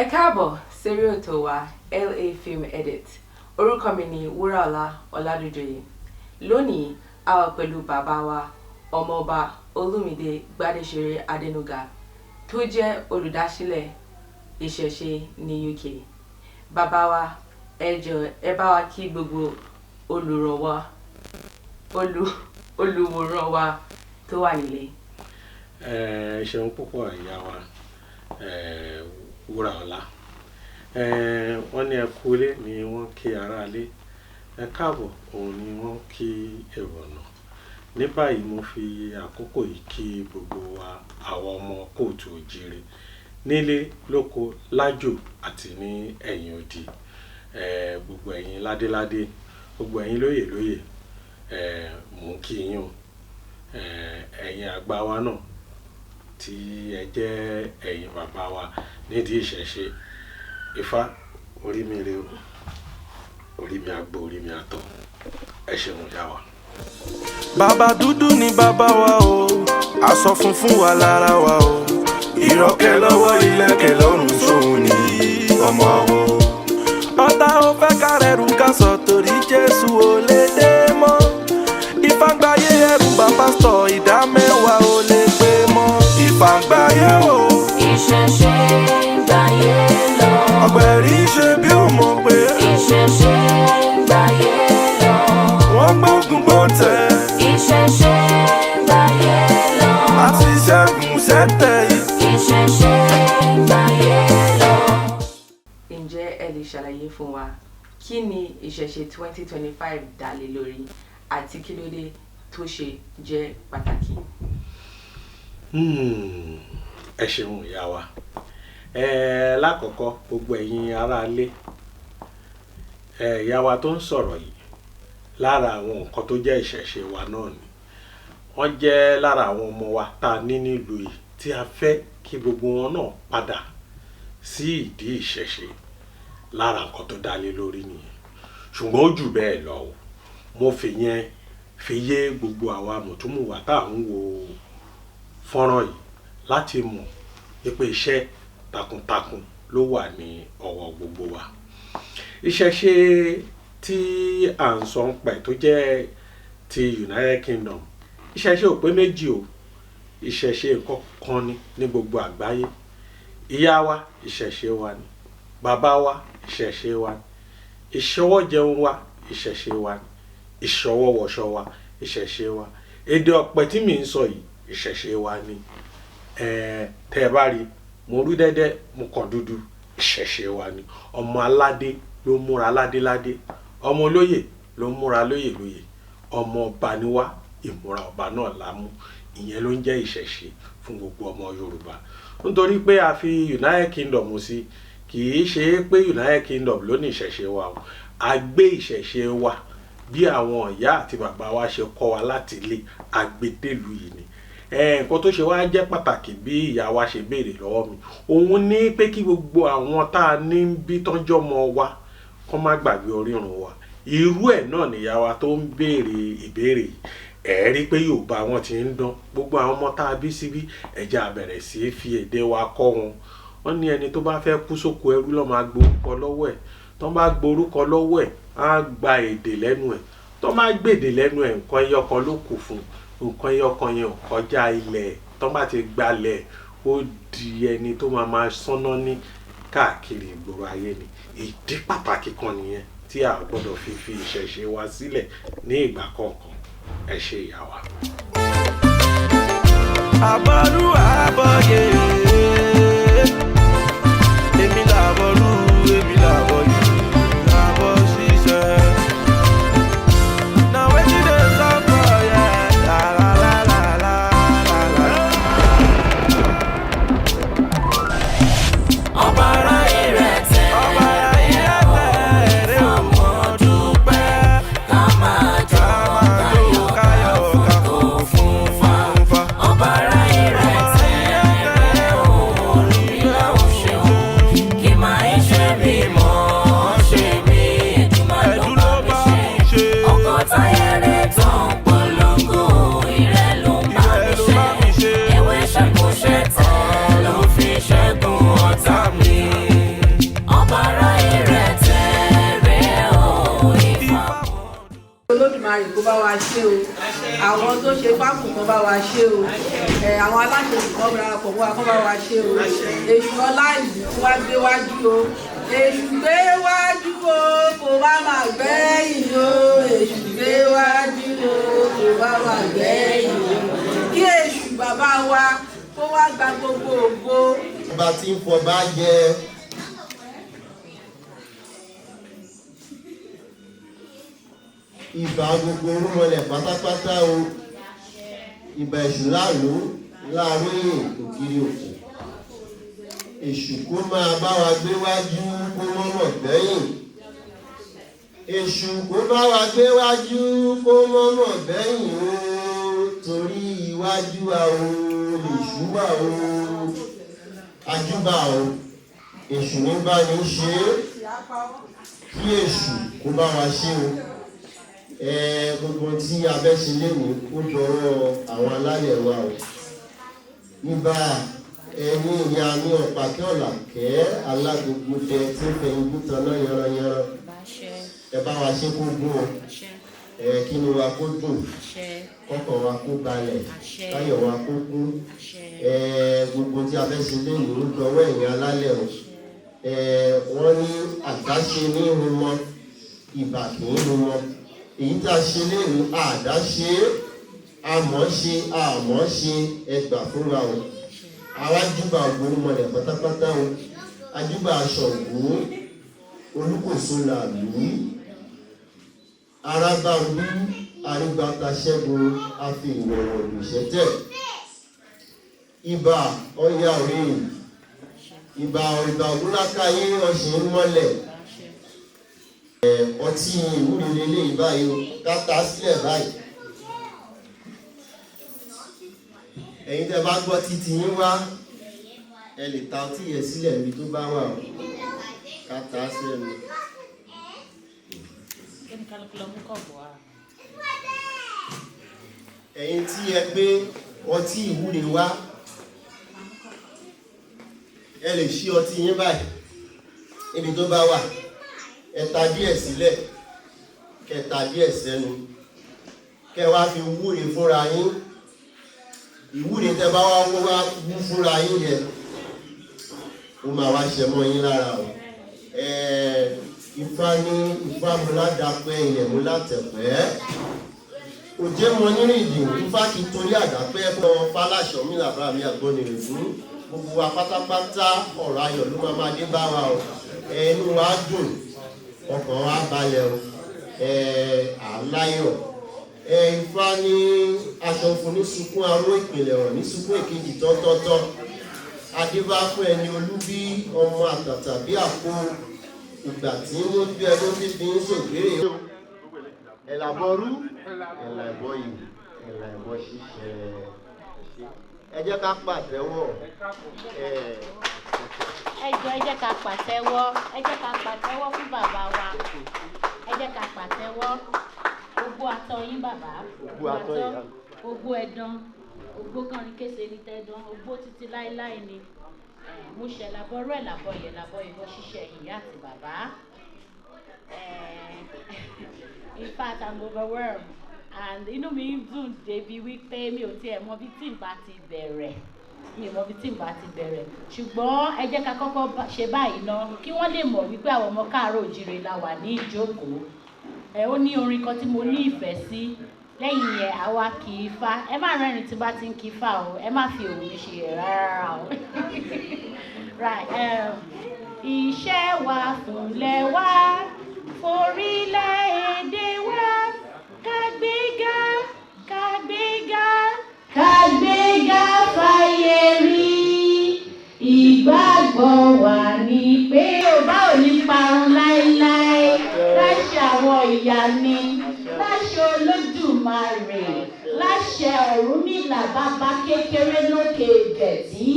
Ẹ káàbọ̀ sórí ètò wa LA Film Edit. Orúkọ mi ni Wúràọlá Ọládúnjọyè. Lónìí, a wà pẹ̀lú bàbá wa, Ọmọọba Olúmídé Gbádéṣeré Adénúgà, tó jẹ́ olùdásílẹ̀ Ìṣẹ̀ṣe ní UK. Bàbá wa, ẹ jọ̀ọ́, ẹ bá wa kí gbogbo olùrànwọ́ olùwòran wa tó wà nílé. Ẹ ṣeun púpọ̀, ìyá wa Wúràọlá. Wọ́n ní ẹ kú ilé ni wọ́n kí aráalé, ẹ káàbọ̀ òun ni wọ́n kí èrò ọ̀nà. Ní báyìí, mo fi àkókò yìí kí gbogbo wa, àwọn ọmọ káàárọ̀ oòjíire, nílé lóko, lájò àti ní ẹ̀yìn odi, gbogbo ẹ̀yin ládéládé, gbogbo ẹ̀yin lóyè lóyè, mò ń kí yín o. Ẹ̀yin àgbà wa náà tí ẹ jẹ́ ẹ̀yin bàbá wa nídìí ìṣẹ̀ṣe, Ifá orí mi rè o, orí mi àgbo, orí mi àtọ̀. Ẹ ṣeun, ìyá wa. Bàbá dúdú ni bàbá wa o, aṣọ funfun wà lára wa o, ìrọ̀kẹ́ lọ́wọ́, ìlẹ̀kẹ̀ lọ́rùn, sóhun ní ọmọ o. Ọ̀tá ò fẹ́ kárẹ̀rù ká sọ torí Jésù ò lè dé mọ́. Ìfàgbáyé ẹrù bá pásítọ̀, ìdá mẹ́wàá ò lè pé mọ́. Ìfàgbáyé o. Ìṣẹ̀ṣe ń gbáyé lọ. Ọ̀gbẹ̀rì ṣe bí ó mọ̀ pé. Ìṣẹ̀ṣe ń gbáyé lọ. Wọ́n gbógun gbóǹtẹ̀. Ìṣẹ̀ṣe ń gbáyé lọ. Àti ṣẹ́gun ṣẹ́tẹ̀ yìí. Ìṣẹ̀ṣe ń gbáyé lọ. Ǹjẹ́ ẹ lè ṣàlàyé fún wa kí ni Ìṣẹ̀ṣe 2025 dá lé lórí àti kí ló dé tó ṣe jẹ́ pàtàkì? Ẹ ṣeun, ìyá wa. Lákọ̀ọ́kọ́, gbogbo ẹ̀yin aráalé, ìyá wa tó ń sọ̀rọ̀ yìí, lára àwọn nǹkan tó jẹ́ ìṣẹ̀ṣe wa náà ni wọ́n jẹ́. Lára àwọn ọmọ wa tá a ní nílùú yìí tí a fẹ́ kí gbogbo wọn náà padà sí ìdí ìṣẹ̀ṣe, lára nǹkan tó dá lé lórí nìyẹn. Ṣùgbọ́n ó jù bẹ́ẹ̀ lọ o. Mo fi yẹn fi yé gbogbo àwa mùtúmùwà tá à ń wo fọ́nrán yìí láti mọ̀ wípé iṣẹ́ takuntakun ló wà ní ọwọ́ gbogbo wa. Ìṣẹ̀ṣe tí à ń sọ ń pẹ̀ tó jẹ́ ti United Kingdom, ìṣẹ̀ṣe ò pé méjì o. Ìṣẹ̀ṣe nǹkan kan ni ní gbogbo àgbáyé. Ìyá wa, ìṣẹ̀ṣe wa ni. Bàbá wa, ìṣẹ̀ṣe wa ni. Ìṣọwọ́ jẹun wa, ìṣẹ̀ṣe wa ni. Ìṣọwọ́ wọṣọ wa, ìṣẹ̀ṣe wa. Èdè ọ̀pẹ tí mi ń sọ yìí, ìṣẹ̀ṣe wa ni. Tẹ́ ẹ bá rí mo rú dẹ́dẹ́, mo kàn dúdú, ìṣẹ̀ṣe wa ni. Ọmọ aládé ló múra ládéládé, ọmọ olóyè ló múra lóyè lóyè, ọmọ ọba ni wá, ìmúra ọba náà la mú. Ìyẹn ló ń jẹ́ ìṣẹ̀ṣe fún gbogbo ọmọ Yorùbá. Nítorí pé a fi United Kingdom sí, kì í ṣe pé United Kingdom ló ní ìṣẹ̀ṣe wa o. A gbé ìṣẹ̀ṣe wa bí àwọn ìyá àti bàbá wa ṣe kọ́ wa láti ilé agbedelu yìí ni. Nǹkan tó ṣe wá jẹ́ pàtàkì bí ìyá wa ṣe béèrè lọ́wọ́ mi, òun ní pé kí gbogbo àwọn tá a ní ń bí tọ́jọ́ mọ́ wa kọ́ má gbàgbé orírun wa. Irú ẹ̀ náà nìyá wa tó ń béèrè ìbéèrè yìí. Ẹ̀ rí pé Yorùbá wọn ti ń dán. Gbogbo àwọn ọmọ tá a bí síbí, ẹ̀jẹ̀ á bẹ̀rẹ̀ sí í fi èdè wa kọ́ wọn. Wọ́n ní ẹni tó bá fẹ́ kú sóko ẹrú ló máa gborúkọ lọ́wọ́ ẹ̀. Tó bá gborúkọ lọ́wọ́ ẹ̀, á gba èdè lẹ́nu ẹ̀. Tó bá gbèdè lẹ́nu ẹ̀, nǹkan ẹyọ kan ló kù fún. Nǹkan ẹyọ kan yẹn ò kọjá ilẹ̀. Tó bá ti gbalẹ̀, ó di ẹni tó máa máa sánná ní káàkiri ìgboro ayé ni. Ìdí pàtàkì kan nìyẹn tí a gbọ́dọ̀ fi ìṣẹ̀ṣe wa sílẹ̀ ní ìgbà kọ̀ọ̀kan. Ẹ ṣe, ìyá wa. Àbọ̀rú àbọ̀yè, èmi làbọ̀rú, èmi làbọ̀yè, àbọ̀ ṣiṣẹ́. Na wetin dey sup for here? La la la la la la la. Ọba ara ìrẹ̀tẹ̀. Ọba ìrẹ̀tẹ̀ Ọmọ dúpẹ́ ká máa jó káyọ̀ káyọ̀ ká fún fa. fa. Ọba ara ìrẹ̀tẹ̀ rẹ̀ Ọ̀rúnmìlà ò ṣeun. Kì máa ń ṣe bí mọ́ ṣe bí Èdùmàrè Ẹ̀dùn ló ló bá bá mi mi ṣe. ṣe. Ọkọ̀ táyẹ̀rẹ̀ tó ń polongo ìrẹ́ ló ń bá Ìrẹ́ mi ló bá mi ṣe. ṣe. Ewé ṣẹ́gun ṣẹ́tẹ̀ ló fi ṣẹ́gun ọ̀tá mi. bá wa ṣe o. Àwọn tó ṣe fáàkù kó bá wa ṣe o. Àwọn aláṣẹ kó darapọ̀ mọ́ wa kó bá wa ṣe o. Èṣù ọlá ìlú kó wá gbé wájú o. Èṣù gbé wájú o, kó má má gbẹ̀yìn o. Èṣù gbé wájú o, kó má má gbẹ̀yìn o. Kí èṣù bàbá wa kó wá gba gbogbo ògo. Ọba tí ń fọba jẹ, ìbà gbogbo orúmọlẹ̀ pátápátá o. Ìbà èṣù láàlú láàróyè ògiri òkú. Èṣù kó máa bá wa gbé wájú kó mọ́mọ́ gbẹ́yìn. Èṣù kó bá wa gbé wájú kó mọ́mọ́ gbẹ́yìn o, torí iwájú àwo lèṣù wà o. Ajúbà o, èṣù ní bá ní ṣe é, kí èṣù kó bá wa ṣe o. Gbogbo tí a fẹ́ ṣe lénìí ó dọwọ́ àwọn alálẹ̀ wa o. Ibà ẹ̀yin ìyá mi ọ̀pàkẹ́ ọ̀làkẹ́ alágbogbo dẹ tí ń fẹ̀yìn bútaná yanranyanran, ẹ bá wa ṣe kó gún o. Kí ni wa kó dùn, kọ́kàn wa kó balẹ̀, káyọ̀ wa kó kún. Gbogbo tí a fẹ́ ṣe lénìí ó dọwọ́ ẹ̀yin alálẹ̀ o. Wọ́n ní àdáṣe ní irun mọ́, ìbà kì í irun mọ́. Èyí tá a ṣe lénìí àdáṣe, àmọ́ ṣe àmọ́ ṣe, ẹ gbà fúnra o. Àwa júbà ògbómọlẹ̀ pátápátá o. Ajúbà Ṣàngó Olúkòso làlú arábàmbí arígbàta ṣẹ́gun afi ìwọ̀wọ̀ lùṣẹ́tẹ̀. Ibà ọya òye, ìbà ìbà ògúnlákàyé ọ̀sìn mọ́lẹ̀. Ọtí ìwúre lélẹ́yìí báyìí o, ká ta sílẹ̀ báyìí. Ẹ̀yin tẹ́ bá gbọ́ títí yín wá, ẹ lè ta ọtí yẹn sílẹ̀ níbi tó bá wà o, ká ta sẹ́nu. Ẹ̀yin tí ẹ gbé ọtí ìwúre wá, ẹ lè ṣí ọtí yín báyìí níbi tó bá wà. Ẹ ta díẹ̀ sílẹ̀, kẹ́ ta díẹ̀ sẹ́nu, kẹ́ wá fi wúre fúnra yín. Ìwúre tẹ́ bá wá wá wú fúnra yín yẹn, ó máa wá ṣẹ mọ́ yín lára o. Ifá ní ifá mu ládàpẹ́, ilẹ̀ mu látẹ̀pẹ́, òjé mọ nínú ìdì. Ifá kì í torí àdàpẹ́ kọ́ fáláṣọ mi làbá mi àgbọnnìrè fún gbogbo wa pátápátá. Ọ̀rọ̀ ayọ̀ ló máa máa dé bá wa o. Ẹnu wa dùn, ọkàn wa balẹ̀ o, àláyọ̀. Ifá ní aṣọ fún ní sunkún aró ìpìlẹ̀ ọ̀rọ̀ ní sunkún èkejì tọ́tọ́tọ́. Adébá fún ẹni olúbí ọmọ àtàtà bí àpò ìgbà tí ń mójú ẹ ló fífi ń ṣògbére. Ẹ̀làbọ̀rú, ẹ̀là ẹ̀bọ yìí, ẹ̀là ẹ̀bọ ṣíṣe. Ẹ jẹ́ ká pàtẹ́wọ́. Ẹ jọ̀ọ́, ẹ jẹ́ ká pàtẹ́wọ́, ẹ jẹ́ ká pàtẹ́wọ́ fún bàbá wa, ẹ jẹ́ ká pàtẹ́wọ́. Ogbó atọ́ yín bàbá, Ogbó atọ́ ìyá mi. Ogbó ẹ̀dán, ogbó kànrin kése ní tẹ́dán, ogbó títí láéláé ni. Mo ṣẹ̀ làbọ̀rú ẹ̀ làbọ̀ yẹ̀ làbọ̀ ìbọn ṣíṣe ìyá àti bàbá. In fact, I'm overwhelmed and inú mi ń dùn débi wípé mi ò tiẹ̀ mọ bí tí n bá ti bẹ̀rẹ̀, mi ò mọ bí tí n bá ti bẹ̀rẹ̀. Ṣùgbọ́n ẹ jẹ́ ká kọ́kọ́ ṣe báyìí ná, kí wọ́n lè mọ̀ wípé àwọn ọmọ káàárọ̀ òjíire la wà ní ìjókòó. Ẹ ó ní orin kan tí mo ní ìfẹ́ sí. Lẹ́yìn yẹn, àwa kì í fa. Ẹ má rẹ́rìn tí bá ti ń kí fa o, ẹ má fi òun mi ṣe yẹ̀ rárá o. Right, iṣẹ́ wa fúnlẹ̀ wa, forílẹ̀-èdè wa, kàgbéga, kàgbéga, kàgbéga fáyé rí. Ìgbàgbọ́ wa ni pé Yorùbá ò ní parun láéláé. Láṣẹ àwọn ìyá mi, láṣẹ Olódùmarè, láṣẹ Ọ̀rúnmìlà bàbá kékeré lókè Gẹ̀tì,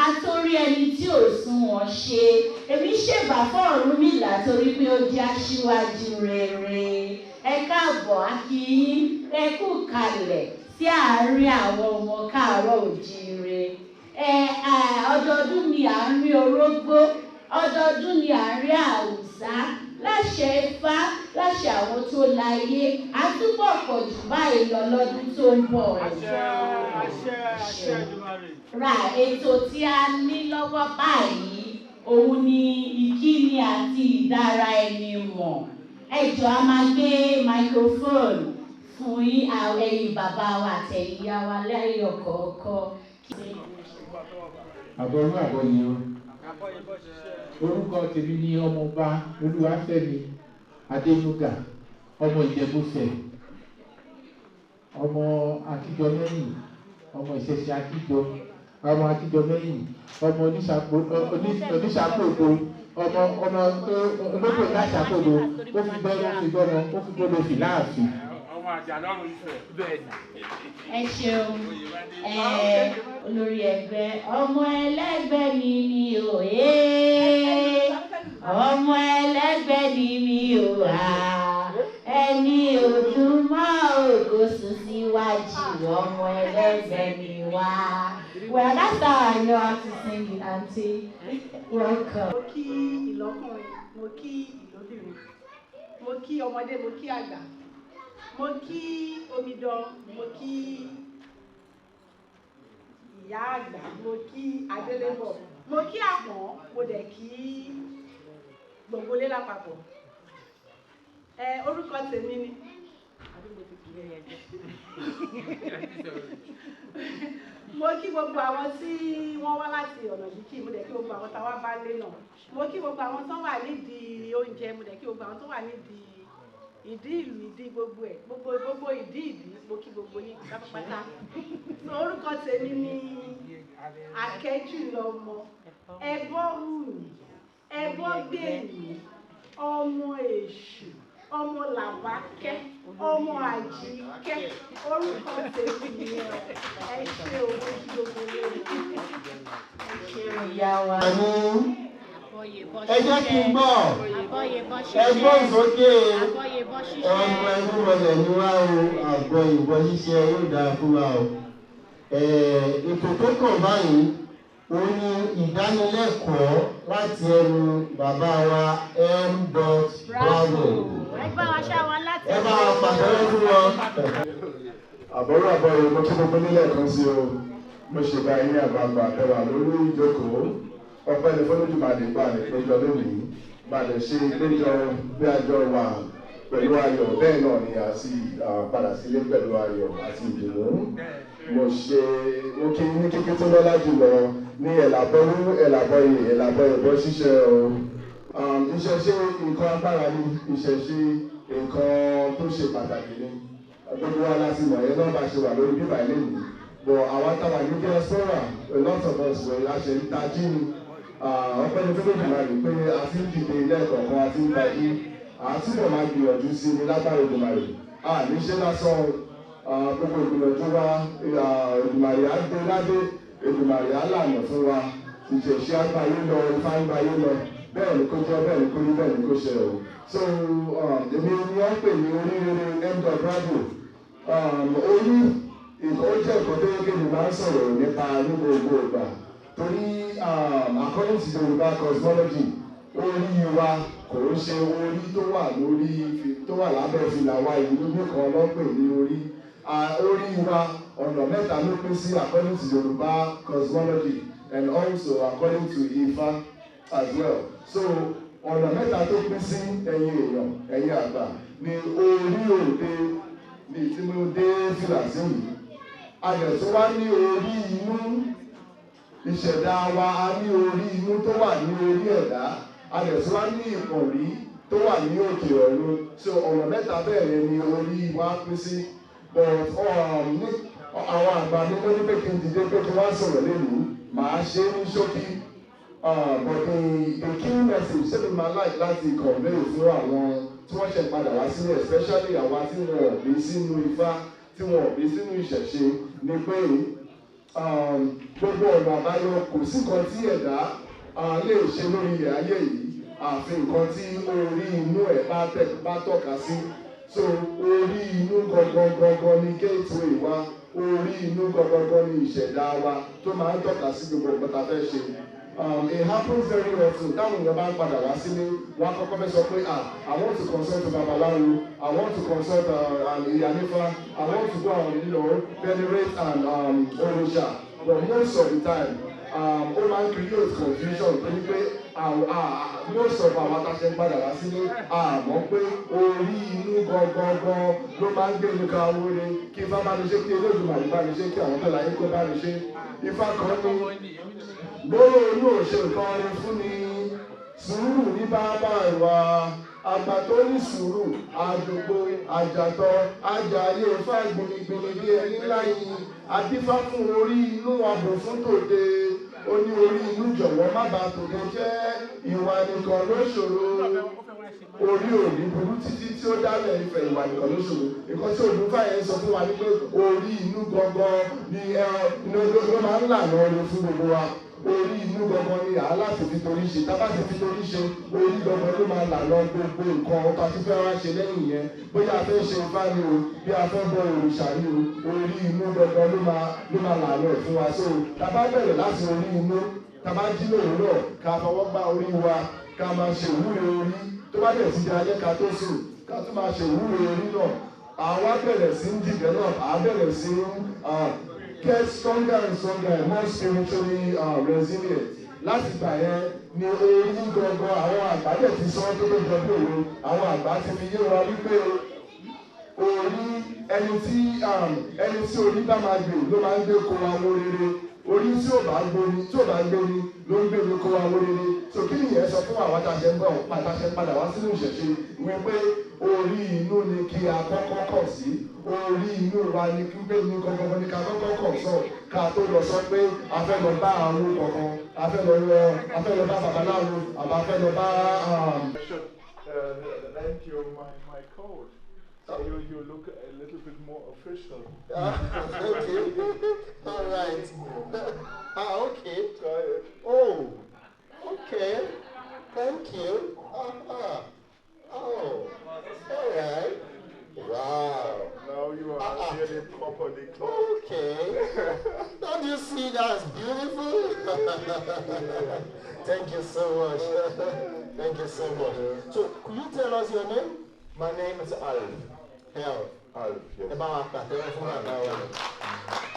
àtòrí ẹni tí ò sunwọ̀n ṣe. Èmi ṣèbà fún Ọ̀rúnmìlà torí pé ó jẹ́ aṣíwájú rere. Ẹ káàbọ̀, a kí yín, ẹ kú kalẹ̀ sí àárín àwọn ọmọ káàárọ̀ òjíire. Ẹ ọdọọdún ni à ń rí orógbó, Ọdọọdún ni à ń rí àwùsá. Láṣẹ Ifá, láṣẹ àwọn tó láyé, á túbọ̀ pọ̀ jù báyìí lọ lọ́dún tó ń bọ̀. Ra ètò tí a ní lọ́wọ́ báyìí, òun ni ìkíni àti ìdára ẹni mọ̀. Ẹ jọ̀ọ́, a máa gbé microphone fún yín, àwọn ẹ̀yin bàbá wa àtẹ̀yin ìyá wa lẹ́yọ̀ kọ̀ọ̀kan. Àbọ̀rú àbọ̀yè o. Orúkọ tèmi ni Ọmọọba Olúwafẹ́mi Adénúgà, ọmọ Ìjẹ̀bú-Ifẹ̀, ọmọ Akíjọ mẹ́yìn, ọmọ Ìṣẹ̀ṣẹ̀ Akíjọ, ọmọ Akíjọ mẹ́yìn, ọmọ oníṣàkóso, ọmọ tó olóko láṣàkóso, ó fi gbọ́dọ̀, ó fi gbọ́dọ̀, ó fi gbọ́dọ̀ fì láàfin. Ọmọ àjàlọ́run Ifẹ̀ bẹ́ẹ̀ ni. Ẹ ṣeun ẹ, olórí ẹgbẹ́. Ọmọ ẹlẹ́gbẹ́ ni mi ò ẹ́, ọmọ ẹlẹ́gbẹ́ ni mi ò á, ẹni òdùn mọ́ ògo sùn síwájú, ọmọ ẹlẹ́gbẹ́ ni wá. Well, that's how I know how to sing it, aunty. Welcome. Mo kí ìlọ́kùnrin, mo kí ìlóbìnrin, mo kí ọmọdé, mo kí àgbà, mo kí omidan, mo kí ìyá àgbà, mo kí adélébọ̀, mo kí àpọ̀n, mo dẹ̀ kí gbogbo ilé lápapọ̀. Ẹ orúkọ tèmi ni, àbí mo ti kì í yẹn jẹ. Mo kí gbogbo àwọn tí wọ́n wá láti ọ̀nà jíjìn, mo dẹ̀ kí gbogbo àwọn táwa bá lé náà, mo kí gbogbo àwọn tó wà nídìí oúnjẹ, mo dẹ̀ kí gbogbo àwọn tó wà nídìí ìdí ìlú, ìdí gbogbo ẹ̀, gbogbo gbogbo ìdí ìdí, mo kí gbogbo yín pátápátá. So orúkọ tèmi ni Akẹ́jùlọmọ ẹbọ wùmí ẹbọ gbèmí, ọmọ èṣù, ọmọ làbákẹ́, ọmọ àjíkẹ́. Orúkọ tèmi nìyẹn. Ẹ ṣé owó kí gbogbo yín. Ẹ ṣeun, ìyá wa. Àní ẹ jẹ́ kí n gbọ́, ẹ gbọ́ sókè. Ọmọ ẹni wọlé ní wá o. Àgọ́ ìbọn ṣíṣe yóò dáa fún wa o. Ètò tó kàn báyìí, òun ni ìdánilẹ́kọ̀ọ́ láti ẹnu bàbá wa M. Dot Bravo. Ẹ bá wa ṣá wa láti. Ẹ bá wa pàtẹ́wọ́ fún wọn. Àbọ̀rú àbọ̀rò, mo kí gbogbo nílẹ̀ kan sí o. Mo ṣe bá yín àgbààgbà tẹwà lórí ìjókòó. Ọpẹ́ ní fọlójúmọ̀lẹ́ gbà lè péjọ lónìí, bá lè ṣe péjọ bí àjọ wà pẹ̀lú ayọ̀, bẹ́ẹ̀ náà ni a sì padà sílé pẹ̀lú ayọ̀ àti ìdùnnú. Mo ṣe mo kí ní kíkí tó lọ́lá jùlọ ní ẹ̀làbọ̀rú, ẹ̀làbọ̀yè, ẹ̀làbọ̀yè bọ́ ṣíṣe o. Ìṣẹ̀ṣe nǹkan agbára ni, ìṣẹ̀ṣe nǹkan tó ṣe pàtàkì ni. Gbogbo wa láti mọ̀ yẹn náà bá ṣe wà lórí bíbá ilé yìí, but àwọn táwa ní diaspora, a lot of us were a ṣe ń tají ni. Ọpẹ́ ní fún ìgbìmọ̀ rẹ̀ pé a ti ń dìde lẹ́ẹ̀kọ̀ọ̀kan, a ti ń tají, a túbọ̀ máa gbìyànjú sí i ní lágbára Èdùmàrè. A ní ṣe lásán o. Gbogbo ìgbìyànjú wa, Èdùmàrè á dé ládé, Èdùmàrè á lànà fún wa. Ìṣẹ̀ṣe àgbáyé lọ, Ifá ń gbáyé lọ. Bẹ́ẹ̀ ni kó jẹ́, bẹ́ẹ̀ ni kó rí, bẹ́ẹ̀ ni kó ṣe o. So èmi ni wọ́n pè ní oríire M. Bravo. Orí ó jẹ́ nǹkan tó yẹ kí èmi máa ń sọ̀rọ̀ nípa ní gbogbo ìgbà, torí according to Yorùbá cosmology, orí wa kò ń ṣe orí tó wà lórí tó wà lábẹ́ fìlà wa ìlú nìkan ló ń pè ní orí. Orí wa, ọ̀nà mẹ́ta ló pín sí according to Yorùbá cosmology and also according to Ifá as well. So ọ̀nà mẹ́ta tó pín sí, ẹ̀yin èèyàn, ẹ̀yin àgbà, ní orí òde ní tí mo dé fìlà sí yìí. A dẹ̀ tún wá ní orí inú ìṣẹ̀dá wa, a ní orí inú tó wà ní orí ẹ̀dá, a dẹ̀ tún wá ní ìpọ̀nrí tó wà ní òkè ọ̀run. So ọ̀nà mẹ́ta bẹ́ẹ̀ yẹn ni orí wa pín sí. But ní àwọn àgbà mi ló ní pé kí n dìde pé kí wọ́n sọ̀rọ̀ lẹ́nu, màá ṣe é ní ṣókí. But the key message ṣé mi máa like láti convey fún àwọn tí wọ́n ṣe padà wá sílẹ̀, especially àwa tí wọn ò bí sínú Ifá, tí wọn ò bí sínú ìṣẹ̀ṣe, ni pé gbogbo ọ̀nà àbáyọ, kò sí nǹkan tí ẹ̀dá lè ṣe lórí ilẹ̀ ayé yìí àfi nǹkan tí orí inú ẹ̀ bá tọ́ka sí. So orí inú gangan gangan ni gateway wa, orí inú gangan gangan ni ìṣẹ̀dá wa tó máa ń tọ́ka sí gbogbo nǹkan tá a fẹ́ ṣe. It happens very often táwọn èèyàn bá ń padà wá sílé, wọn á kọ́kọ́ fẹ́ sọ pé, "Ah, I want to consult babaláwo, I want to consult an ìyánífá, I want to go and venerate an òrìṣà." But most of the time, ó máa ń create confusion torí pé àwọn most of àwọn atáṣe ń padà wá sílé àmọ́ pé orí inú gangan ló máa ń gbé nǹkan awúre, kí ifá bá ní ṣe, kí Olódùmarè bá ní ṣe, kí àwọn tó láyé kó bá ní ṣe. Ifá kan ní lóró inú òṣè nǹkan orin fún ni, sùúrù ní bàbá ìwà àgbà tó ní sùúrù àjògbó àjàtọ àjàyè ifá gbinigbini bí ẹni láyìn adífá fún orí inú ààbò fún tòde. Ó ní orí inú, jọ̀wọ́ má bàa tòde jẹ́, ìwà nìkan ló ṣòro. Orí òní burú títí tí ó dálẹ̀ Ifẹ̀, ìwà nìkan ló ṣòro. Nǹkan tí Odùfá yẹn sọ fún wa ni pé orí inú gangan ni ẹ ló máa ń lànà orin fún gbogbo wa. Orí inú gangan ni àá láti fi torí ṣe. Tá bá ti fi torí ṣe, orí gangan ló máa lànà gbogbo nǹkan tá a tún fẹ́ wá ṣe lẹ́yìn yẹn, bóyá a fẹ́ ṣe ifá ni o, bí a fẹ́ bọ òrìṣà ni o, orí inú gangan ló máa lànà ẹ̀ fún wa. So tá bá bẹ̀rẹ̀ láti orí inú, tá bá jí lòwúrọ̀, ká fọwọ́ gbá orí wa, ká máa ṣe ìwúre orí. Tó bá dẹ̀ ti di alẹ́ ká tó sùn, ká tún máa ṣe ìwúre orí náà. Àwa bẹ̀rẹ̀ sí ń develop, à bẹ̀rẹ̀ sí ń get stronger and stronger and more spiritually resilient. Láti gbà yẹn ni orí gangan, àwọn àgbà dẹ̀ ti sọ tó tó jọ bí òwe, àwọn àgbà ti fi yé wa wípé orí ẹni tí orí bá máa gbè ló máa ń gbé kó wa wó rere. Orí tí ò bá gbóni, tí ò bá gbéni, ló ń gbéni kó wa wó rere. So kí nìyẹn sọ fún àwọn àtàṣe ń bọ̀, pàtàṣe padà wá sínú ìṣẹ̀ṣe, wípé orí inú ni kí a kọ́kọ́ kọ̀ sí. Orí inú wa ni kí pé ní gangan ní ká kọ́kọ́ kọ̀ sọ, ká tó lọ sọ pé a fẹ́ lọ bá àwọn kankan, a fẹ́ lọ bá babaláwo àbá a fẹ́ lọ bá. I should lend you my coat. So you look a little bit more official. Ah, okay. All right. Ah, okay. Try it. Oh, okay. Thank you. Oh, all right. Wow. Now you are really properly clothed. Okay. Don't you see that's beautiful? Thank you so much. Thank you so much. So, could you tell us your name? My name is Alf. Alf. Alf, yes. Ẹ bá wa pàtẹ́wọ́ fún bàbá wa.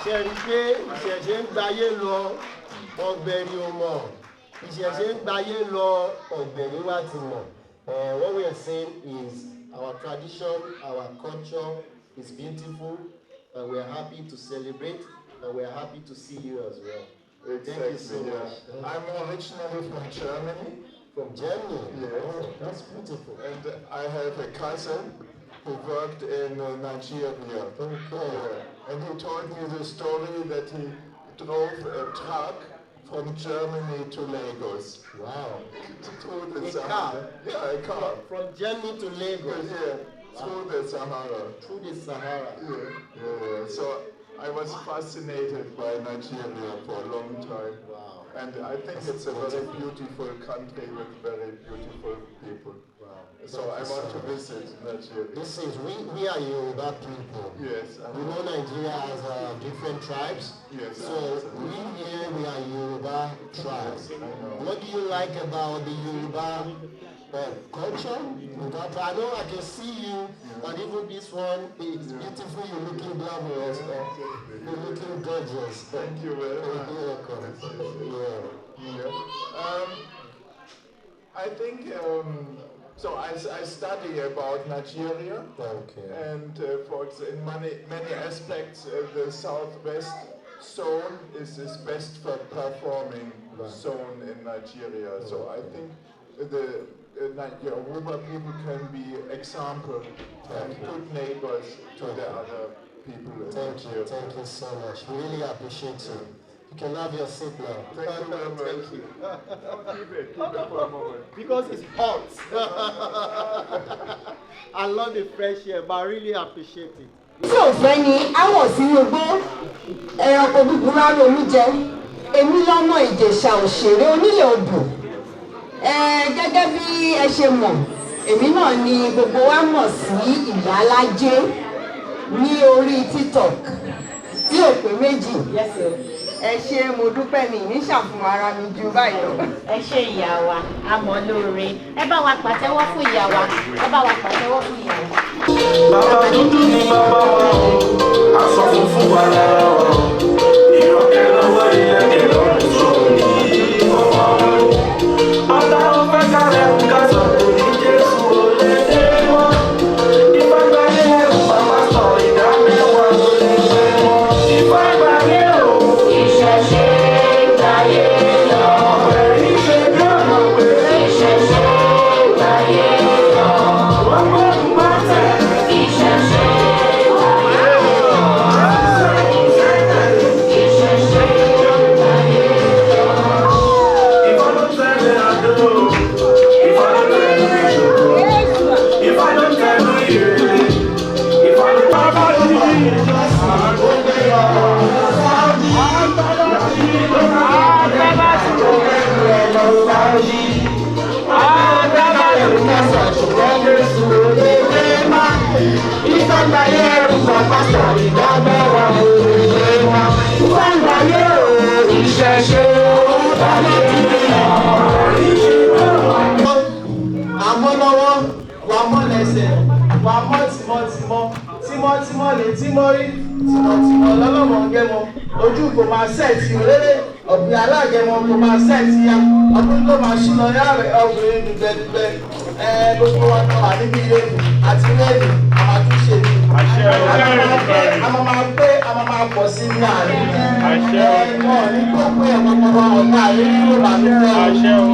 Ṣe rí i pé ìṣẹ̀ṣe ń gbayé lọ, ọ̀gbẹ̀rì ò mọ̀. Ìṣẹ̀ṣe ń gbayé lọ, ọ̀gbẹ̀rì wa ti mọ̀. What we are saying is our tradition, our culture is beautiful, and we are happy to celebrate, and we are happy to see you as well. Thank you so Exactly, yeah. much. I'm originally from Germany. From Germany? Yes. Oh, that's beautiful. And I have a cousin who worked in Nigeria. Okay. Yeah. And he told me the story that he drove a truck from Germany to Lagos. Wow. Through the A Sahara. car? Yeah, a car. From Germany to Lagos? Yeah, through the Sahara. Through the Sahara. Yeah. So I was fascinated by Nigeria for a long time. Wow. And I think it's a very beautiful country with very beautiful people. Wow. So I want to visit Nigeria. This is, we are Yoruba people. Yes. I We know Nigeria has different tribes. Yes, I So understand. we here, we are Yoruba tribes. Yes, I know. What do you like about the Yoruba culture? Yoruba tribe? I know I can see you, and even this one is beautiful. You're looking glamorous. You're looking gorgeous. Thank you very much. You're welcome. Yeah. Yeah. I think, so I study about Nigeria. Okay. And for in many, many aspects, the southwest zone is best for performing zone in Nigeria. So I think the Yoruba people can be example and good neighbors to the other people in Thank you. Nigeria. Thank you so much. We really appreciate you. You can have your seat now. Thank you very much. Thank you. Keep it for a moment. Because it's hot. I love the fresh air, but I really appreciate it. Tí ò fẹ́ ni áwọ̀ sínú igbó, ẹranko búburú á ronú jẹ. Èmi lọ́mọ Ìjẹ̀ṣà òṣèré onílẹ̀ odò. Ẹ gẹ́gẹ́ bí ẹ ṣe mọ̀, èmi náà ni gbogbo wa mọ̀ sí Ìyálájé ní orí TikTok tí ò pé méjì. Ẹ ṣé, mo dúpẹ́, mi ní ṣàfihàn ara mi ju báyìí lọ. Ẹ ṣé ìyá wa, a mọ̀ lóore. Ẹ bá wa pàtẹ́wọ́ fún ìyá wa, ẹ bá wa pàtẹ́wọ́ fún ìyá wa. Bàbá dúdú ni bàbá wa o, aṣọ funfun wà lára wa o. Ìrọ̀kẹ́ lọ́wọ́ ilẹ̀kẹ̀ lọ́rùn sóhun ní ọmọ o. Ọ̀tá ò fẹ́ kárẹ̀ ń kásọ̀ kò ní Jésù ò lè dé mọ́. Ifá gbáyé ẹrù bàbá sọ ìdá mẹ́wàá ló lè gbé mọ́. Ifá gbáyé o. Ìṣẹ̀ṣe gbáyé lọ. Ọ̀rẹ́ yìí ṣe bí ọ̀nà pé. Ìṣẹ̀ṣe gbáyé lọ. Wọ́n gbọ́dọ̀ má tẹ̀. Ìṣẹ̀ṣe gbáyé lọ. Ìṣẹ̀ṣe gbáyé lọ. Ifá ló tẹ̀lé àdó. Ifá ló tẹ̀lé ìṣòro. Ifá ló tẹ̀lé ìrèlè. Ifá ló bàbá yìí. Àmọ́ lọ́wọ́ wà mọ́ lẹ́sẹ̀ wà mọ́ tìmọ̀tìmọ̀ tímọ́tímọ́ lè tímọ́ rí tìmọ̀tìmọ̀ lọ́lọ́mọ gẹ́mọ ojú kò máa sẹ́ẹ̀tì òréré ọ̀gbìn alágẹmọ kò máa sẹ́ẹ̀tì ya ọdún tó máa ṣí lọ yára ọkùnrin dùgbẹ́dùgbẹ́ ẹ gbogbo wa tó wà níbi ilé àti lẹ́yìn àwọn àtúnṣe mi a máa máa pé a máa máa pọ̀ sí ní àárín ẹ wọn ní kó pé ẹ̀ pọpọ wa ọ̀gá àárín nínú ìbànújẹ́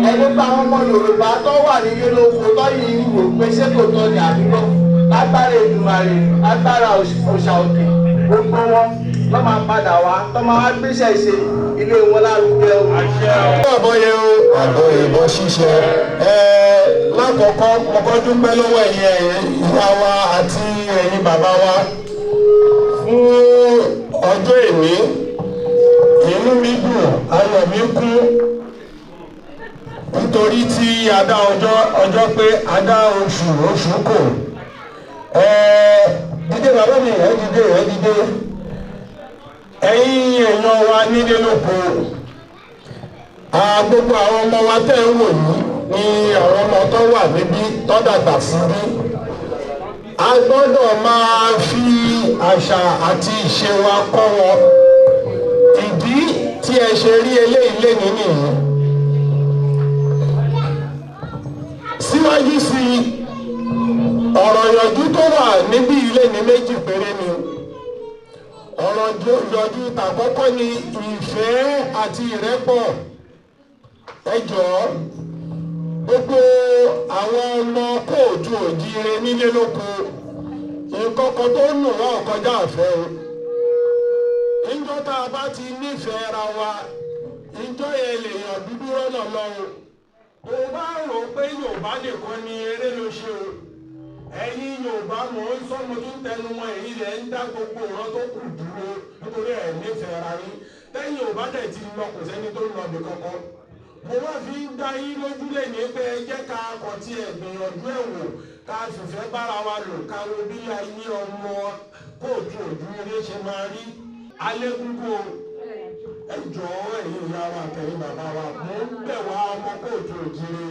ẹ nípa àwọn ọmọ Yorùbá tó wà nílé lóko tó yìí ń wò pé ṣé kò tọ́ ni àbíkọ́ lágbára Èdùmàrè lágbára òòṣà òkè gbogbo wọn lọ́ máa padà wá tó máa wá gbéṣẹ́ ṣe ilé wọn lárugẹ o. Àbọ̀yẹ o. Àbọ̀yẹ bọ́ ṣíṣe. Ẹ lákọ̀ọ́kọ́ mo kọ́ dúpẹ́ lọ́wọ́ ẹ̀yin ìyá wa àti ẹ̀yin bàbá wa fún ọjọ́ èní. Inú mi dùn, ayọ̀ mi kún nítorí tí a dá ọjọ́ ọjọ́ pé a dá oṣù oṣù kò. Ẹ dídé bàbá mi, ẹ dídé, ẹ dídé. Ẹ̀yin èèyàn wa nílé lóko, gbogbo àwọn ọmọ wa tẹ́ ń wò yìí ni àwọn ọmọ tó wà níbí tó dàgbà síbí. A gbọ́dọ̀ máa fi àṣà àti ìṣe wa kọ́ wọn. Ìdí tí ẹ ṣe rí eléyìí lénìí nìyí. Síwájú sí i, ọ̀rọ̀ ìyànjú tó wà níbí ilé ní méjì péré ni. Ọ̀rọ̀ ìyànjú tàkọ́kọ́ ni ìfẹ́ àti ìrẹ́pọ̀. Ẹ jọ̀ọ́, gbogbo àwọn ọmọ kóòtù òjíire nílé lóko, nǹkan kan tó nù wọ́n kọjá àfẹ́ o. Níjọ́ tá a bá ti nífẹ̀ẹ́ ra wa, ìjọ́ yẹn lèèyàn dúdú rọ́nà lọ o. Tó o bá rò ó pé Yorùbá nìkan ni eré ló ṣe o. Ẹ̀yin Yorùbá mò ń sọ, mo tún tẹnu mọ́, èyí lẹ̀ ń dá gbogbo ìran tó kù dúró nítorí ẹ̀ nífẹ̀ẹ́ ra yín. Tẹ́yìn Yorùbá dẹ̀ ti lọ, kò sẹ́ni tó ń lọ ibì kankan. Mo wá fi ń dá yín lójú lẹ́yìn pé ẹ jẹ́ ká kọ̀ tí ẹ gbìyànjú ẹ̀ wò, ká fìfẹ́ bára wa lò, ká wo bí ayé ọmọ kóòtù òjúire ṣe máa rí. Alégúngún o, ẹ jọ̀ọ́ ẹ̀yin ìyá wa àtẹ̀yin bàbá wa, mò ń bẹ̀ wá ọmọ kóòtù òjúire.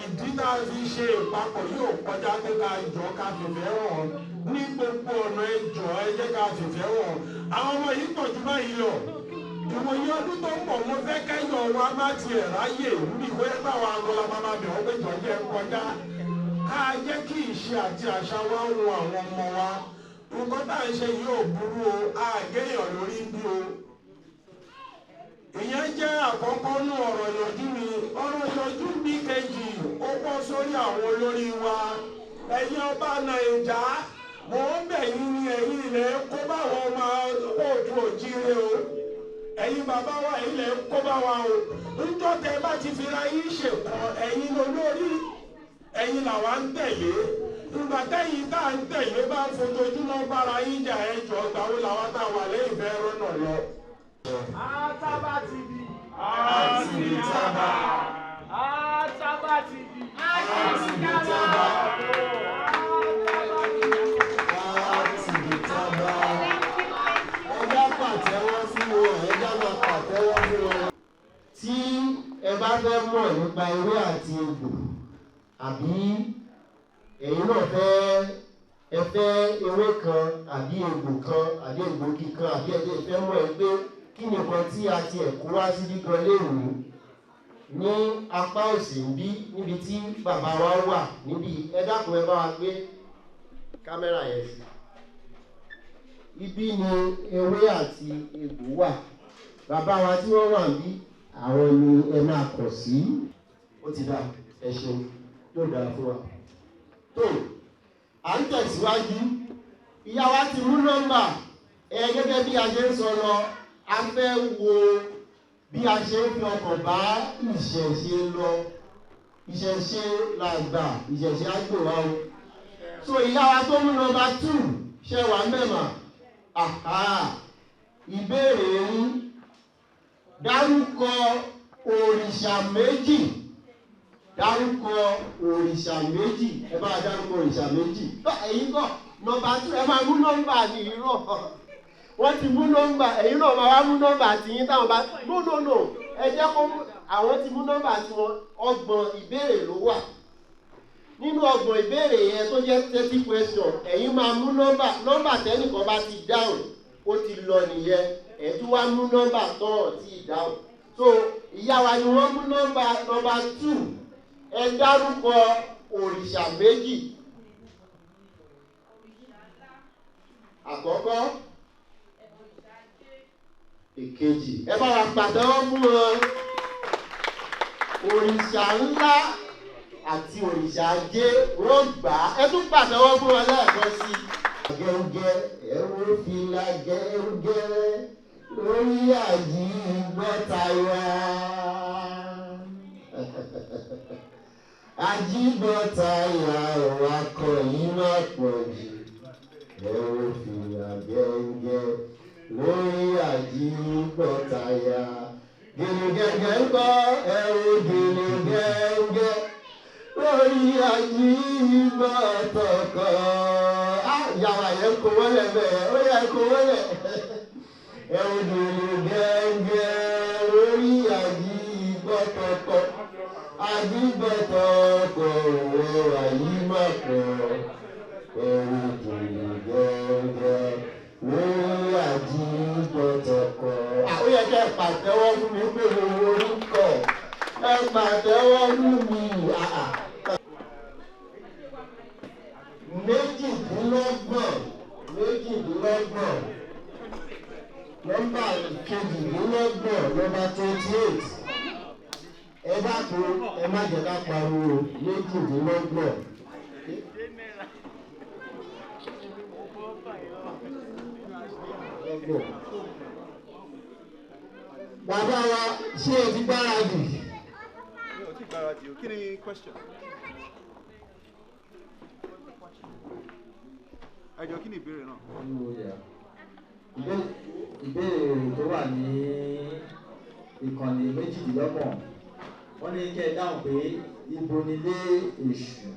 Ìdí tá a fi ṣe ìpapọ̀ yóò kọjá pé ká jọ ká fìfẹ́ hàn ní gbogbo ọ̀nà. Ẹ jọ̀ọ́ ẹ jẹ́ ká fìfẹ́ hàn. Àwọn ọmọ yìí pọ̀ jù báyìí lọ. Ìwòye ọdún tó ń bọ̀, mo fẹ́ kẹ́yọ̀ wa má tiẹ̀ ráyè níbi ìwé báwa agola máa bẹ̀ wọ́n pé jọ jẹ́ kọjá. Ká jẹ́ kí ìṣe àti àṣà wa ń wo àwọn ọmọ wa. Nǹkan tá à ń ṣe yìí ò burú o, àgéyàn lórí bí o. Ìyẹn jẹ́ àkọ́kọ́ nú ọ̀rọ̀ ìyànjú mi. Ọ̀rọ̀ ìyànjú mi kejì, ó bọ́ sórí àwọn olórí wa. Ẹ̀yin ọba Nàìjà, mò ń bẹ̀ yín ní ẹ̀yin ilẹ̀ kó báwọn ọmọ kóòtù òjíire o. Ẹ̀yin bàbá wa ilẹ̀ kó bá wa o. Níjọ́ tẹ bá ti fi ra yín ṣèkan, ẹ̀yin lolórí, ẹ̀yin làwa ń tẹ̀lé. Ìgbà tẹ́yìn tá à ń tẹ̀lé bá ń fojoojúmọ́ bára yín jà, ẹ jọ̀ọ́ gbà ó làwa tá a wà lẹ́yìn fẹ́ rọ́nà lọ. Àtàbà TV. Àtìbí tábà. Àtàbà TV. Àtìbí tábà. Àtìbí tábà. Ẹja pàtẹ́wọ́ fún wọn, ẹja máa nípa ewé àti egbò, àbí ẹ̀yin náà fẹ́ ẹ fẹ́ ewé kan àbí egbò kan àbí egbògi kan, àbí ẹ fẹ́ mọ̀ ẹ pé kí ni nǹkan tí a ti ẹ̀ kó wá sí gígan léwu ní apá òsì ń bí níbi tí bàbá wa wà níbi. Ẹ dákun, ẹ bá wa gbé kámẹ́rà yẹn sí. Ibi ni ewé àti egbò wà. Bàbá wa tí wọ́n wà níbí, àwọn ni ẹ máa kọ̀ sí. Ó ti dà, ẹ ṣeun, yóò dára fún wa. Tó à ń tẹ̀síwájú, ìyá wa ti mú nọ́mbà ẹ. Gẹ́gẹ́ bí a ṣe ń sọ lọ, a fẹ́ wo bí a ṣe ń fi ọkàn bá ìṣẹ̀ṣe lọ. Ìṣẹ̀ṣe la gbà, ìṣẹ̀ṣe á gbò wá o. So ìyá wa tó mú nọ́mbà 2, ṣe wà mẹ́mà? Ìbéèrè yín: dárúkọ òrìṣà méjì, dárúkọ òrìṣà méjì. Ẹ bá dárúkọ òrìṣà méjì. Ẹ̀yin kọ́ nọ́mbà 2, ẹ máa mú nọ́mbà ní irọ́. Wọ́n ti mú nọ́mbà, ẹ̀yin náà máa wá mú nọ́mbà tiyín táwọn bá. No, no, no, ẹ jẹ́ kó àwọn ti mú nọ́mbà tiwọn. 30 ìbéèrè ló wà. Nínú 30 ìbéèrè yẹn tó jẹ́ 30 question, ẹ̀yin máa mú nọ́mbà. Nọ́mbà tẹ́nìkan bá ti dáhùn, ó ti lọ nìyẹn. Ẹ̀ tún wá mú nọ́mbà tán tí ì dáhùn. So ìyá wa ni wọ́n mú nọ́mbà nọ́mbà 2. Ẹ dárúkọ òrìṣà méjì. Àkọ́kọ́, èkejì. Ẹ bá wa pàtẹ́wọ́ fún wọn. Òrìṣà ńlá àti òrìṣà ajé, wọ́n gbà á. Ẹ tún pàtẹ́wọ́ fún wọn lẹ́ẹ̀kan sí i. Gẹ́gẹ́ ẹ̀rọ fìlà gẹ́gẹ́ lórí àjí gbọ́tayà, ajígbọ́tayà wakọ̀ yìí má pọ̀ jù. Ẹ̀rọ fìlà gẹ́gẹ́ lórí àjígbọ́tayà. Gèlè gẹ́gẹ́ ń kọ́, ẹ̀rọ gèlè gẹ́gẹ́ lórí àjígbọ́tọ̀kọ̀. Yàrá yẹn kó wọlé bẹ́ẹ̀, ó yẹ kó wọlé. Ẹ̀rọ gèlè gẹ́gẹ́ lórí àjígbọ́tọ̀kọ̀, ajígbọ́tọ̀kọ̀ ẹ̀wà yìí má pọ̀. Ẹ̀rọ gèlè gẹ́gẹ́ lórí àjígbọ́tọ̀kọ̀. Ó yẹ kẹ́ ẹ pàtẹ́wọ́ fún mi pé mo wo orúkọ. Ẹ pàtẹ́wọ́ fún mi. 28, 28, nọ́mbà 28, nọ́mbà 28. Ẹ dákun, ẹ má jẹ́ ká pariwo. 28. Bàbá wa, ṣé ẹ ti gbáradì? Mi ò tí gbáradì o. Kí ni question? Ẹ jọ̀ọ́, kí ni ìbéèrè náà? Ìbéèrè tó wà ní ìkànnì 28, wọ́n ní kẹ́ ẹ dáhùn pé ibo nílé èṣù?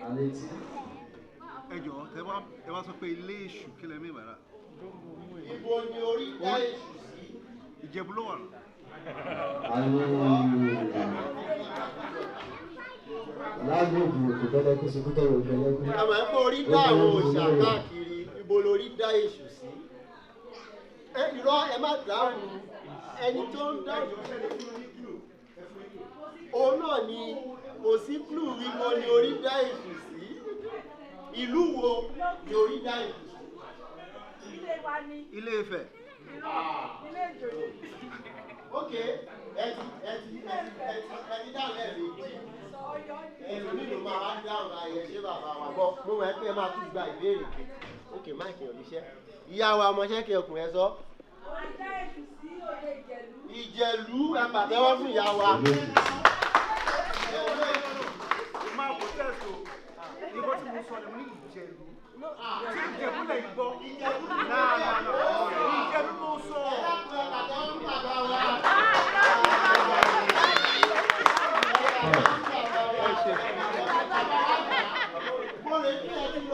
Àlétí. Ẹ jọ̀ọ́, tẹ bá sọ pé ilé èṣù, kí lẹ mí bàrà? Ibo ni orí dá èṣù sí? Ìjẹ̀bú ló wà. Lágbègbè òkè tẹ́lẹ̀kú sí kútẹ́rù òkèlẹ́kú. Àmọ́ ẹ pé orí dá àwọn òòṣà káàkiri, ibo lórí dá èṣù sí? Ẹ irọ́, ẹ má dáhùn. Ẹni tó ń dáhùn òun náà ni kò sí clue. Ibo ni orí dá èṣù sí? Ìlú wo ni orí dá èṣù sí? Ilé wa ni. Ilé Ifẹ̀. Ilé ìjòyè. Ok, ẹ ti ẹ ti ẹ ti ẹ ti ẹ ti dáhùn lẹ́ẹ̀mejì. Ẹlòmíì ló máa wá dáhùn ayẹ. Ṣé bàbá wa bọ́? Mo mọ̀ ẹ́ pé ẹ máa tún gba ìbéèrè kejì. Ok, máìkì ò níṣẹ́. Ìyá wa, ọmọọṣẹ́ kí ọkùnrin ẹ sọ. Orí dá èṣù sí òde Ìjẹ̀lú. Ìjẹ̀lú. Ẹ pàtẹ́wọ́ fún ìyá wa. Máa kó tẹ̀sán o. Nǹkan tí mo sọ ni mo ní Ìjẹ̀lú. Ṣé Ìjẹ̀bú lẹ̀ ń gbọ́? Náà náà náà. Ìjẹ̀bú mo sọ. Ẹ dákun, ẹ pàtẹ́wọ́ fún bàbá wa. Mo lè ní ẹ ti lọ.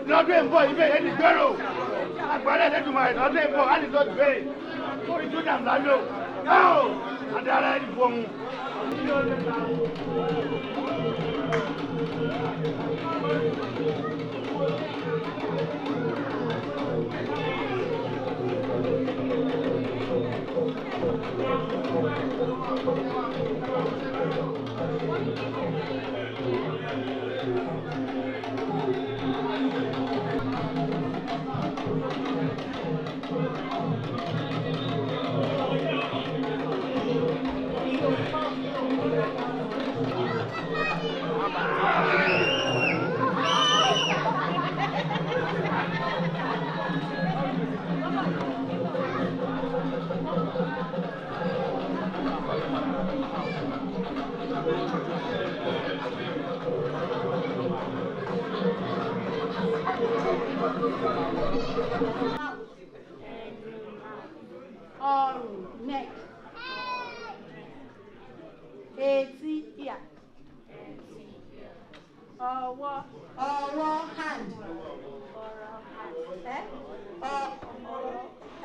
Lọ́dún ìbọ̀ ibẹ̀ yẹn ti gbèrò agbára ẹlẹ́dùnmáà lọ́dún ìbọ̀ á lè lọ́dún bẹ́ẹ̀ lórí tó dàm lálẹ́ o yóò adára ẹni fún un. Ọrùn, neck, etí, ear, ọwọ́, ọwọ́, hand, ẹ ọ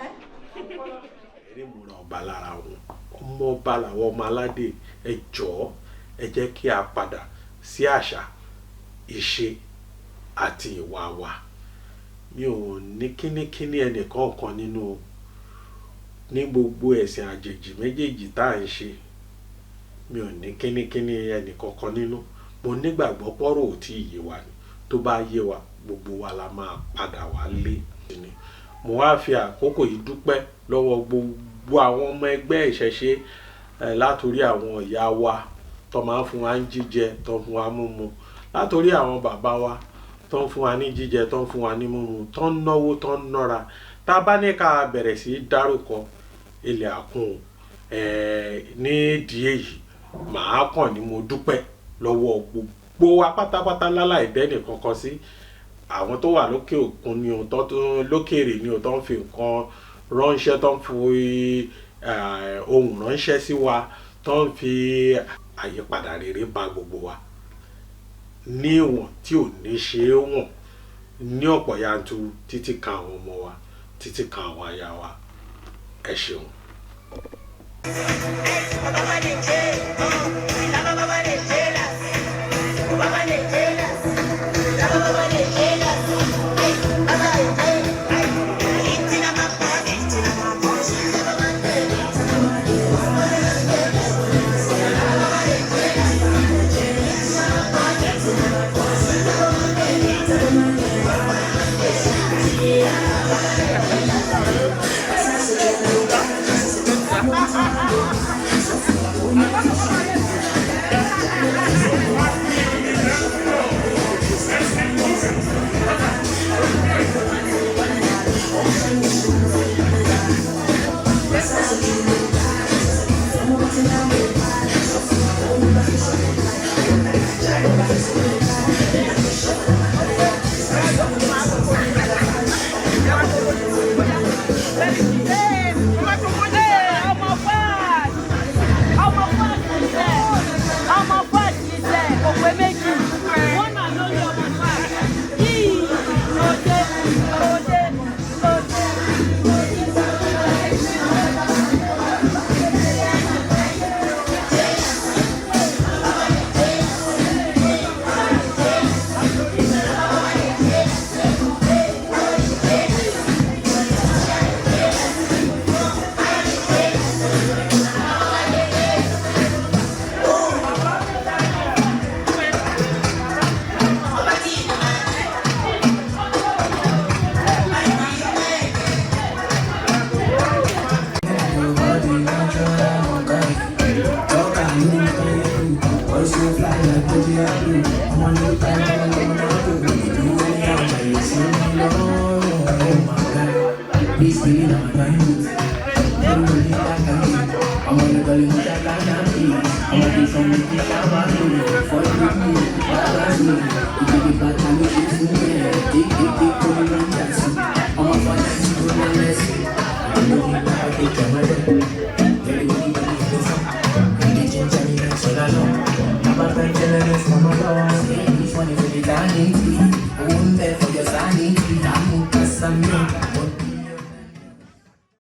ẹ. Eré múra ọba lára wọn, ọmọ ọba làwọn ọmọ aládé. Ẹ jọ̀ọ́, ẹ jẹ́ kí a padà sí àṣà, ìṣe àti ìwà wa. Mi ò ní kínníkínní ẹnìkankan nínú ní gbogbo ẹ̀sìn àjèjì méjèèjì tá à ń ṣe. Mi ò ní kínníkínní ẹnìkankan nínú. Mo nígbàgbọ́ pọ́rọ̀ ò tí ì yé wa ni. Tó bá yé wa, gbogbo wa la máa padà wálé. Mo wá fi àkókò yìí dúpẹ́ lọ́wọ́ gbogbo àwọn ọmọ ẹgbẹ́ ìṣẹ̀ṣe, látòrí àwọn ìyá wa tó máa ń fún wa ní jíjẹ, tó ń fún wa múmu, látòrí àwọn bàbá wa tó ń fún wa ní jíjẹ, tó ń fún wa ní mímu, tó ń náwó, tó ń nọ́ra. Tá a bá ní ká bẹ̀rẹ̀ sí í dárúkọ ilẹ̀ àkùn, nídìí èyí màá kàn ní mo dúpẹ́ lọ́wọ́ gbogbo wa pátápátá láláì dẹ́nì kankan sí. Àwọn tó wà lókè òkun ni òun tó lókèrè ni òun tó ń fi nǹkan ránṣẹ́, tó ń fi ohùn ránṣẹ́ sí wa, tó ń fi àyípadà rere bá gbogbo wa ní ìwọ̀n tí ò ní ṣe é wọ̀n ní ọ̀pọ̀ yanturu, títí kan àwọn ọmọ wa, títí kan àwọn aya wa. Ẹ ṣeun. Ọmọ fún.